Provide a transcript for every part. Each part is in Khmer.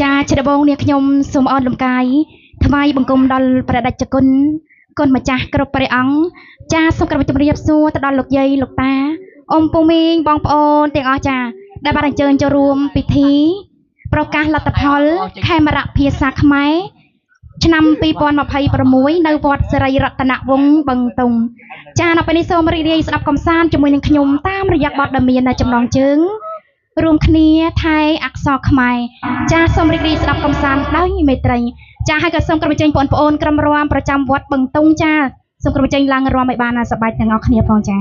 ចាជាដំបូងនាងខ្ញុំសូមអរលំកាយថ្វាយបង្គំដល់ព្រះតេជគុណគុណម្ចាស់គ្រប់ព្រះអង្គចាសូមក្រាបជម្រាបសួរទៅដល់លោកយាយលោកតាអ៊ំពូមីងបងប្អូនទាំងអស់ចាដែលបានអញ្ជើញចូលរួមពិធីប្រកាសលទ្ធផលខេមរៈភាសាខ្មែរឆ្នាំ2026នៅវត្តសិរីរតនវង្សបឹងតុងចានៅពេលនេះសូមរីករាយស្ដាប់កំសាន្តជាមួយនឹងខ្ញុំតាមរយៈបទដែលមានចំណងជើងរួមគ្នាថែអក្សរខ្មែរចាសូមរីករាយស្ដាប់កំសាន្តដោយមេត្រីចាហើយក៏សូមក្រុមអញ្ជើញបងប្អូនក្រុមរាំប្រចាំវត្តបឹងតុងចាសូមក្រុមអញ្ជើញឡើងរាំឲ្យបានសប្បាយទាំងអស់គ្នាផងចា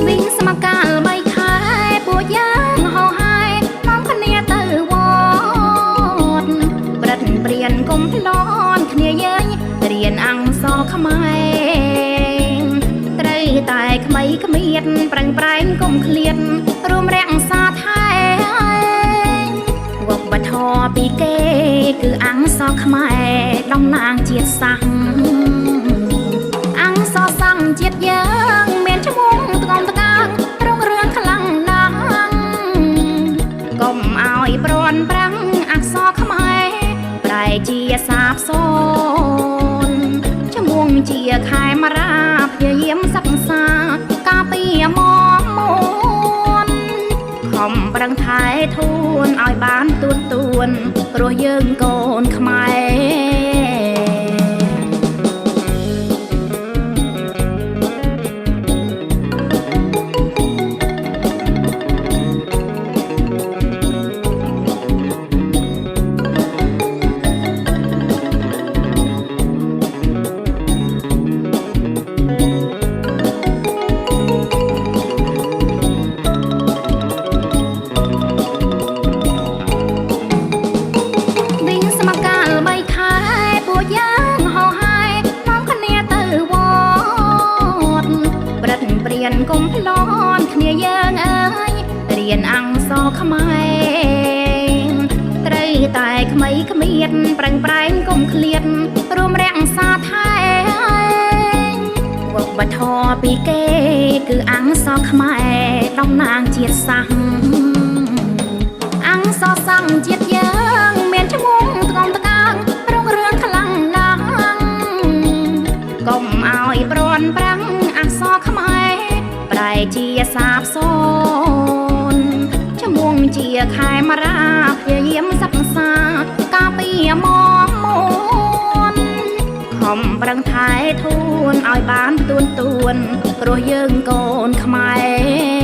វិញស្មកាលបីខែពួកយើងហោហែនាំគ្នាទៅវត្តប្រិតព្រៀនកុំភ្លន់គ្នាយើងរៀនអង្សរខ្មែរត្រូវតែក្មីក្មៀតប្រឹងប្រែងកុំឃ្លាតរួមរក្សាថែវប្បធម៌ពីគេគឺអង្សរខ្មែរតំណាងជាតិសាសន៍ អង្សរសង្ឃជាតិយើងមានឈ្មោះត្ងំត្កាងរុងរឿងខ្លាំងណាស់កុំឲ្យប្រន់ប្រាំងអក្សរខ្មែរប្រែជាសាបសូន្យឈ្មោះជាខេមរាព្យាយាមសិក្សាការពារមមួនខំប្រឹងថែធួនឲ្យបានទួនទួនព្រោះយើងកូនខ្មែរ វិញស្មកាលបីខែពួកយើងហោហែនាំគ្នាទៅវត្តប្រិតព្រៀនកុំភ្លន់គ្នាយើងអើយរៀនអង្សរខ្មែរត្រូវតែក្មីក្មៀតប្រឹងប្រែងកុំឃ្លាតរួមរក្សាថែវប្បធម៌ពីគេគឺអង្សរខ្មែរតំណាងជាតិសាសន៍ អង្សរសង្ឃជាតិយើងមានឈ្មោះត្ងំត្កាងរុងរឿងខ្លាំងណាស់កុំឲ្យប្រន់ប្រាំងអក្សរខ្មែរប្រែជាសាបសូន្យឈ្មោះជាខេមរាព្យាយាមសិក្សាការពារមមួនខំប្រឹងថែធួនឲ្យបានទួនទួនព្រោះយើងកូនខ្មែរ